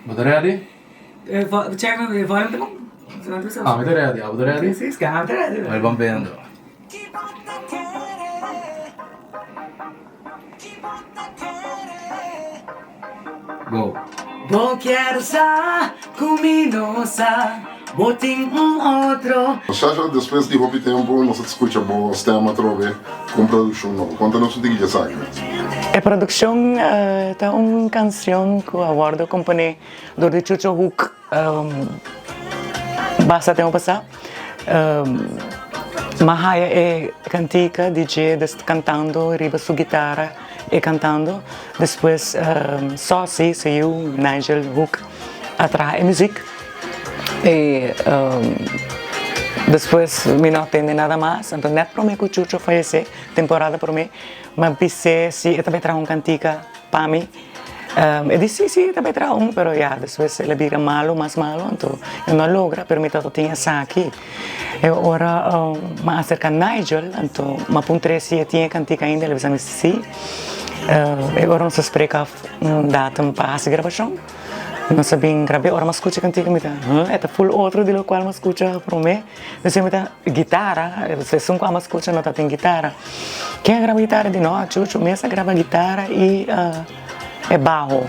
Bo ta ready? Check e volume ta bon? Ami ta ready, abo ta ready? Si, si, ami ta ready. Bai ban bendo. Go. Bo kier sa ku mi no sa bo tin un otro. Shasha, despues di hopi tempu nos a skucha bo stem atrobe ku un produkshon nobo. Konta nos un tiki dje esaki. E produkshon ta un kansion ku a wòrdu komponé dor di Chucho Hoek basta tempu pasá. M'a haya e kantika di dje kantando riba su gitara e kantando. Despues Sosy, su yu Nigel Hoek a traha e muzik i despues mi no a tende nada mas. Anto nèt promé ku Chucho fayesé, temporada promé, m'a bis'é si e ta bai traha un kantika pa mi. E di si, si, e ta bai traha un, pero ya despues el a bira malu, mas malu, anto e no a logra, pero mi tabata tin esaki. E ora m'a aserka Nigel, anto m'a puntr'é si e tin e kantika ainda, el a bisa mi si. E ora nos a sprek af un datum pa hasi grabashon, nos a bin grab'é. Ora m'a skucha e kantika mi ta, huh, e ta ful otro di lokual m'a skucha promé. Disi mi ta, Gitara? Esun ku amo skucha no ta tin gitara. Ken a graba gitara? Di no, Chucho mes a graba gitara i e baho.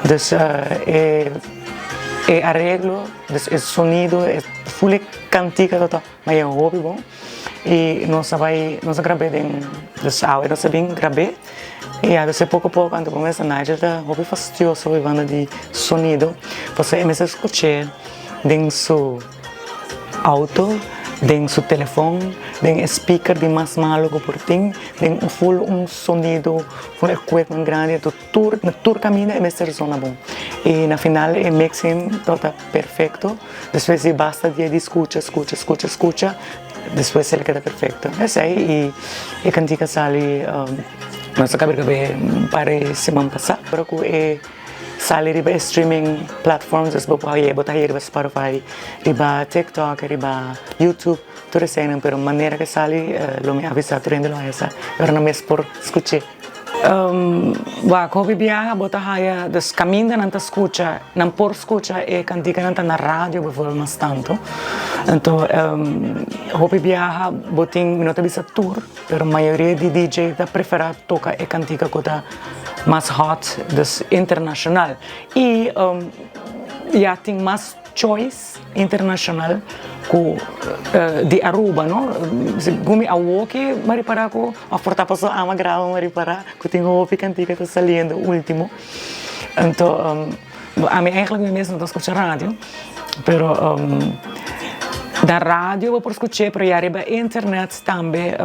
Dus e e areglo, dus e sonido, e ful e kantika ta ta maya hopi bon. I nos a bai, nos a grab'é den, dus awe nos a bin grab'é. I ya dus e poko poko anto por mester Nigel ta hopi fastioso e banda di sonido, pasobra e mester skuch'é den su. Auto, den su telefon, den e speaker di mas malo ku por tin, den un ful un sonido, ful equipment grandi, anto tur na tur kaminda e mester zona bon. I na final e mixing tabata perfecto, despues di basta dia di skucha, skucha, skucha, skucha, despues el a keda perfecto. Esei i e kantika sali nos a kaba grab'é un par di siman pasá. Ora ku e. Sali riba e streaming platforms dus bo por haye bo ta haye riba Spotify, riba TikTok, riba YouTube, tur eseinan pero manera ke sali lo mi avisa tur hende lo haya sa e ora nan mes por skuch'é. Wak hopi biaha bo ta haya dus kaminda nan ta skucha nan por skucha e kantikanan ta na radio bijvoorbeeld mas tantu anto hopi biaha bo tin mi no ta bisa tur pero mayoria di DJ ta prefera toka e kantika ku ta mas hot, dus internashonal. I ya tin mas choice internashonal ku di Aruba, no? Segun mi awoki m'a ripará ku, òf por ta pasobra ami a graba m'a ripará ku tin hopi kantika ta saliendo ultimo. Anto ami eigenlijk mi mes no ta skucha radio, pero na radio bo por skuch'é, pero ya riba internet tambe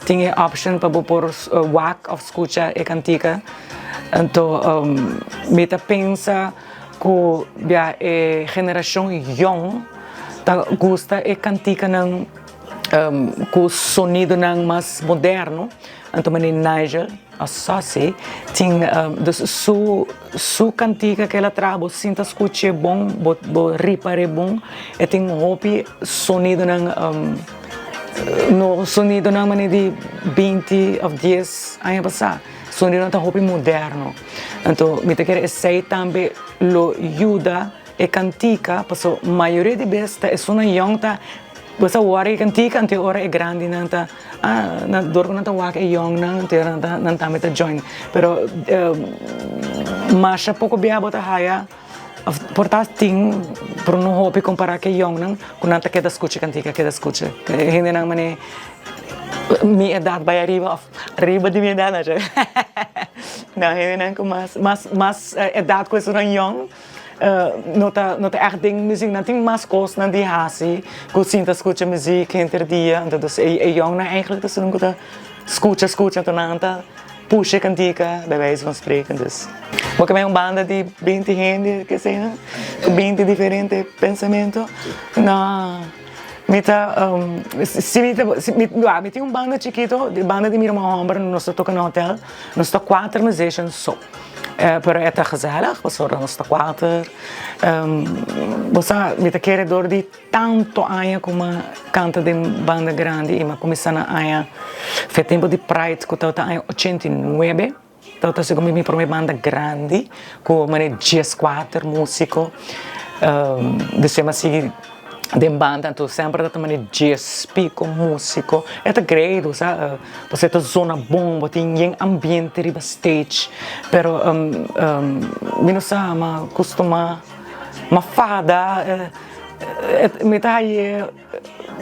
tin e option pa bo por wak òf skucha e kantika. Anto mi ta pensa ku ya e generashon yòn ta gusta e kantikanan ku sonidonan mas moderno. Anto manera Nigel a Sossi tin dus su su kantika ku el a traha bo sinta skuch'é bon bo bo ripar'é bon e tin hopi sonidonan no sonidonan manera di binti òf dies aña pasá sonidonan ta hopi moderno anto mi ta kere esei tambe lo yuda e kantika pasobra mayoria di bes ta esunnan yòn ta bo sa wòrdu e kantika anto e ora e grandinan ta. Ah, nan dor ku nan ta wak e yòngnan, te ora nan ta nan tambe ta join. Pero masha poko bia bo ta haya òf por ta tin pero no hopi kompará ku e yòngnan ku nan ta keda skucha kantika, keda skucha. E hendenan manera mi edat bai ariba òf riba di mi edat no no hendenan ku mas mas mas edat ku esunnan yòn. No ta no ta ègt den muzik, nan tin mas kosnan di hasi ku sinta skucha muzik henter dia, anto dus e e yòngnan eigentlik ta esun ku ta skucha skucha anto nan ta pusha e kantika bij wijze van spreken dus. Bo ke bai un banda di binti hende ke esei ku binti diferente pensamentu? No, mi ta si mi ta mi tin un banda chikito, e banda di mi ruman hòmber nos ta toka na hotel, nos ta kuater musicians so. Pero e ta gezellig, pasobra nos ta kuater. Bo sa, mi ta kere dor di tanto aña ku mi a kanta den banda grandi i mi a kuminsá na aña, fe tempu di Pride ku tabata aña 89. Tabata segun mi mi prome banda grandi ku manera 14 músiko. Despues mi a sigui den banda anto semper ta manera 10 piko músiko. E ta great bo sa, pasobra e ta zona bon, bo tin yen ambiente riba stage. Pero mi no sa, mi a kustumá, mi a fada, mi ta haye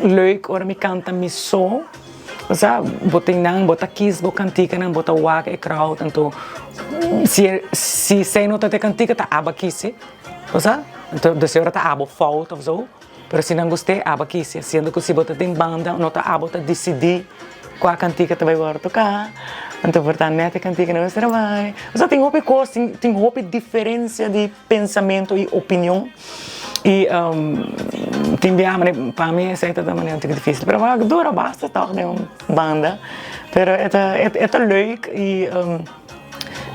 leuk ora mi kanta mi so. Osea, bo tin nan, bo ta kies bo kantikanan, bo ta wak e crowd, anto si e si esei no ta e kantika ta aba kisi, osea, anto de seguro ta abo fout of zo, pero si nan gust'é aba kisi, siendo ku si bo ta den banda no ta abo ta disidí kua kantika ta bai wòrdu toká, anto por ta nèt e kantika no mester a bai. Osea tin hopi kos, tin tin hopi diferensia di pensamentu i opinion. Y tin bia manera pa mi esey ta manera un tiki dificil pero a dura basta toch den un banda pero e ta e ta leuk y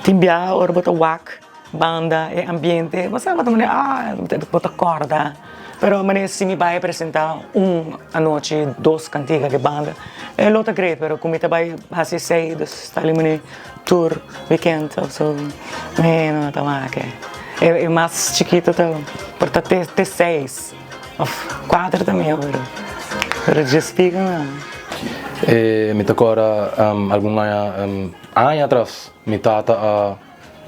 tin bia ora bo ta wak banda e ambiente bo sa bo ta manera ah bo ta corda pero manera si mi bay presenta un anochi dos cantica di banda e lo ta great pero cu mi ta bay haci esey dus ta manera tur weekend of so mi no ta wak. E mas chikito ta por ta te te seis of kuater ta mihor pero djes piko no. E mi ta kòrda algun aña aña atras mi tata a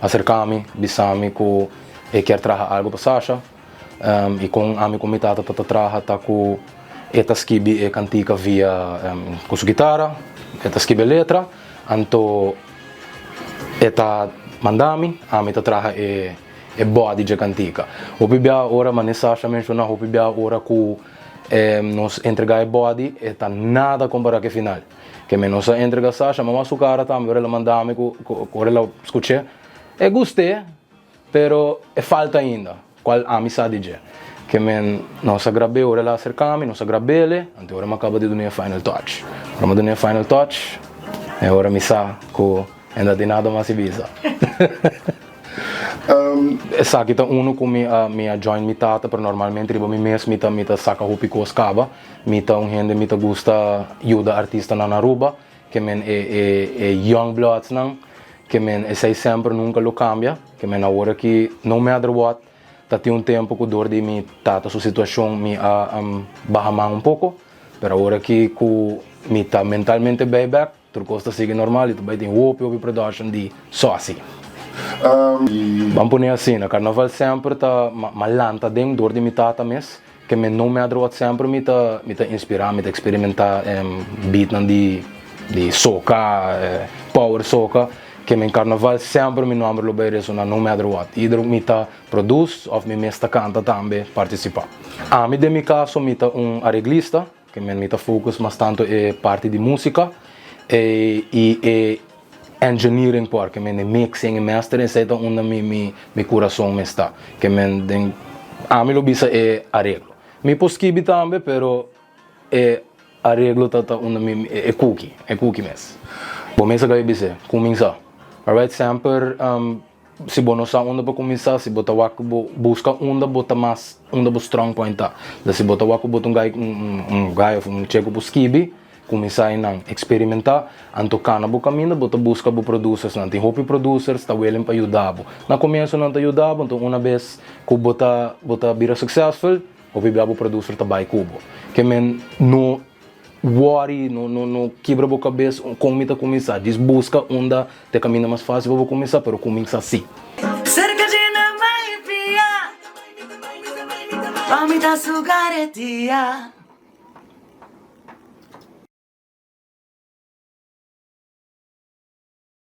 aserka mi bisa mi ku e kier traha algu pa Sasha i kon ami ku mi tata ta ta traha ta ku e ta skibi e kantika via ku su gitara e ta skibi e letra anto E ta manda mi, ami ta traha e e body dje kantika. Hopi bia ora mane Sasha menshona hopi bia ora ku nos entrega e body e ta nada kompara ku e final. Ke men nos a entrega Sasha mama su kara tambe ora el a manda mi ku ora el a skuch'é e gust'é pero e falta ainda. Cual ami sa di dje. Ke men nos a grab'é ora el a acerca mi, nos a grab'ele, anto ora mi a caba di dun'é e final touch. Ora mi a dun'é e final touch, e ora mi sa cu e no tin nada mas di bisa. Esaki ta uno cu mi a mi a join mi tata, pero normalmente riba mi mes mi ta mi ta saca hopi cos caba. Mi ta un hende mi ta gusta yuda artistanan na Aruba, ke men e e e young bloodsnan, ke men esey semper nunca lo cambia. Ke men awor aki no matter what ta tin un tempo ku dor di mi tata su situashon mi a baha man un poko pero awor aki ku mi ta mentalmente bij bek tur kos ta sigui normal i ta bai tin hopi hopi production di Saucy. Ban pone asina karnaval semper ta ma lanta den dor di mi tata mes Ke men no matter what semper mi ta mi ta inspirá, mi ta eksperimentá beatnan di di soca, power soca, ke men karnaval semper mi nòmber lo bai resoná no matter what, either mi ta produce òf mi mes ta kanta tambe partisipá. Ami den mi kaso mi ta un areglista, ke men mi ta focus mas tantu e parti di músika i e Engineering por ke men e mixing e mastering esei ta unda mi mi mi kurason mes ta ke men den ami lo bisa e areglo mi por skibi tambe pero e areglo ta ta unda mi e kuki e kuki mes bo mes a kaba bis'e kuminsá alright semper si bo no sa unda pa kuminsá si bo ta wak bo buska unda bo ta mas unda bo strong point ta si bo ta wak ku bo ta un guy un guy of un cheko por skibi. Kuminsá einan eksperimentá, anto kana bo kaminda bo ta buska bo producersnan. Tin hopi producers ta willing pa yuda bo. Na komienso nan ta yuda bo, anto una bes ku bo ta bo ta bira successful, hopi bia bo producer ta bai ku bo. Ke men no worry, no no no kibra bo kabes kon mi ta kuminsá. Djis buska unda ta e kaminda mas fásil pa bo kuminsá, pero kuminsá sí. Serka dje na mai pia, pa mi ta su karetia.